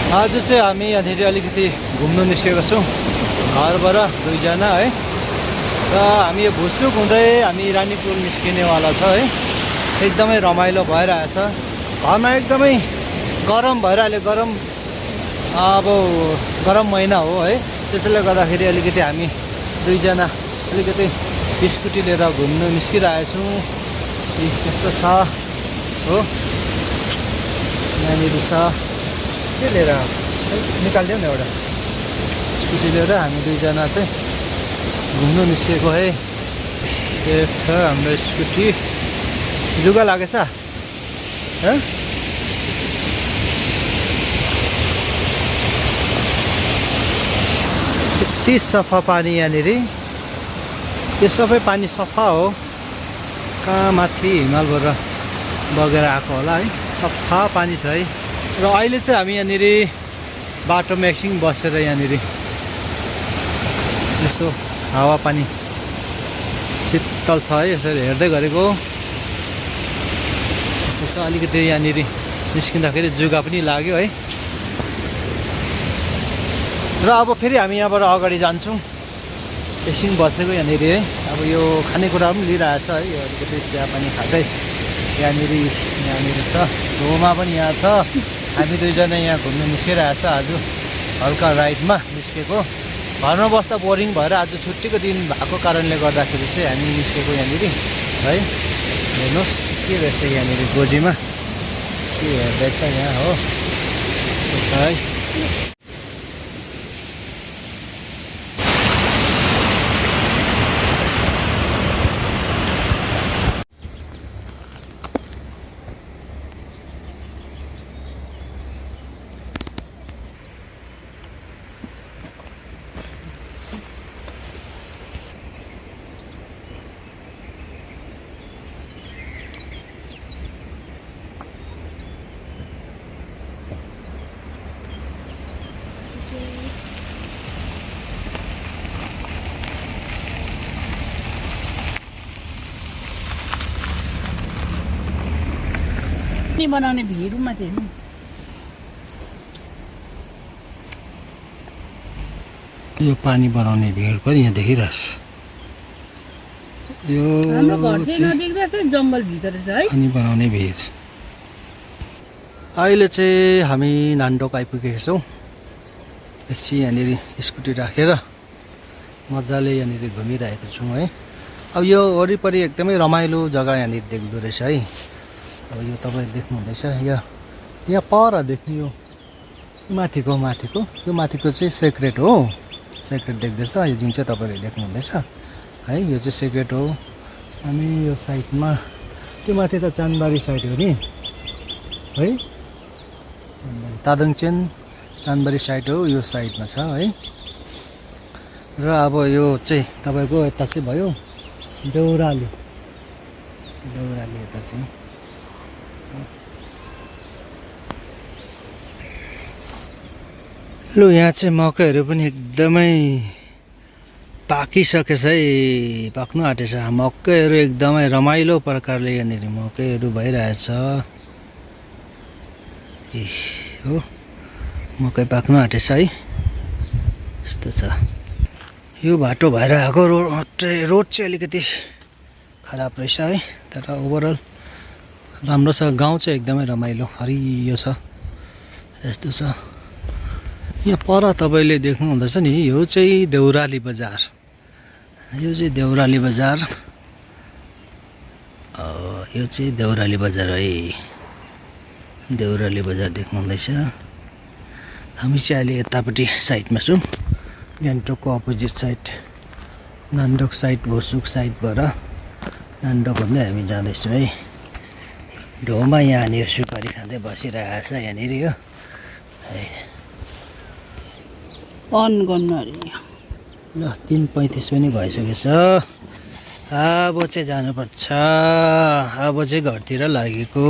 आज चाहिँ हामी यहाँनिर अलिकति घुम्नु निस्केको छौँ घरबाट दुईजना है। र हामी यो भुसुक हुँदै हामी रानीपुल निस्किनेवाला छ है। एकदमै रमाइलो भइरहेछ। घरमा एकदमै गरम भएर अहिले अब गरम महिना हो है। त्यसैले गर्दाखेरि अलिकति हामी दुईजना अलिकति स्कुटी लिएर घुम्नु निस्किरहेछौँ। त्यस्तो छ हो, यहाँनिर छ के लिएर निकालिदियो नि एउटा स्कुटी लिएर हामी दुईजना चाहिँ घुम्नु निस्केको है। यो छ हाम्रो स्कुटी। जुगा लागेछ यति सफा पानी यहाँनिर। यो सबै पानी सफा हो, कहाँ माथि हिमालबाट बगेर आएको होला है। सफा पानी छ है। र अहिले चाहिँ हामी यहाँनिर बाटोमा एकछिन बसेर यहाँनिर यसो हावापानी शीतल छ है, यसरी हेर्दै गरेको। यस्तो छ अलिकति यहाँनिर निस्किँदाखेरि जुगा पनि लाग्यो है। र अब फेरि हामी यहाँबाट अगाडि जान्छौँ। एकछिन बसेको यहाँनिर है। अब यो खानेकुरा पनि लिइरहेछ है। यो अलिकति चियापानी खाँदै यहाँनिर छ। धोमा पनि यहाँ छ। हामी दुईजना यहाँ घुम्नु निस्किरहेछ। आज हल्का राइडमा निस्केको। घरमा बस्दा बोरिङ भएर आज छुट्टीको दिन भएको कारणले गर्दाखेरि चाहिँ हामी निस्केको यहाँनिर है। हेर्नुहोस् के रहेछ यहाँनिर गोजीमा के हेर्दैछ यहाँ हो है। बनाउने भिडमा थियो नि। यो पानी बनाउने भिड पनि यहाँ देखिरहेछ। यो हाम्रो घर चाहिँ नदेख्दा चाहिँ जङ्गल भित्र छ है। पानी बनाउने भिड। अहिले चाहिँ हामी नानडोक आइपुगेका छौँ। एकछिन यहाँनिर स्कुटी राखेर मजाले यहाँनिर घुमिरहेको छौँ है। अब यो वरिपरि एकदमै रमाइलो जग्गा यहाँनिर देख्दो रहेछ है। अब यो तपाईँ देख्नुहुँदैछ यहाँ पर देख्ने यो माथिको यो माथिको चाहिँ सेक्रेट हो। सेक्रेट देख्दैछ यो जुन चाहिँ तपाईँले देख्नुहुँदैछ है। यो चाहिँ सेक्रेट हो। अनि यो साइडमा त्यो माथि त चानबारी साइड हो नि है। तादङचेन चानबारी साइड हो, यो साइडमा छ है। र अब यो चाहिँ तपाईँको यता चाहिँ भयो देउराली यता चाहिँ। लु यहाँ चाहिँ मकैहरू पनि एकदमै पाकिसकेछ है, पाक्नु आँटेछ। मकैहरू एकदमै रमाइलो प्रकारले यहाँनिर मकैहरू भइरहेछ। हो मकै पाक्नु आँटेछ है। यस्तो छ। यो बाटो भएर आएको रोड चाहिँ अलिकति खराब रहेछ है। तर ओभरअल राम्रो छ। गाउँ चाहिँ एकदमै रमाइलो हरियो छ। यस्तो छ। यहाँ पर तपाईँले देख्नुहुँदैछ नि, यो चाहिँ देउराली बजार। यो चाहिँ देउराली बजार। यो चाहिँ देउराली बजार है। देउराली बजार देख्नुहुँदैछ। हामी चाहिँ अहिले यतापट्टि साइडमा छौँ, गान्तोकको अपोजिट साइड, नानडोक साइड, भुसुक साइडबाट नानडोक भन्दै हामी जाँदैछौँ है। ढोमा यहाँनिर सुपारी खाँदै बसिरहेको छ यहाँनिर यो है। अन गर्नु अरे ल 3:35 पनि भइसकेछ। अब चाहिँ जानुपर्छ। अब चाहिँ घरतिर लागेको।